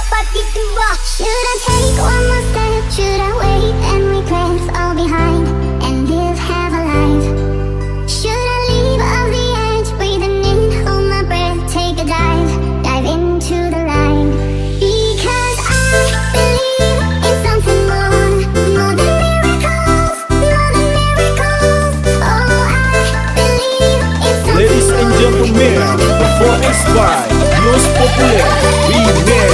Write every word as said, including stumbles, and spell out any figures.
Pat jitumbah? Should I take one more step? Should I wait?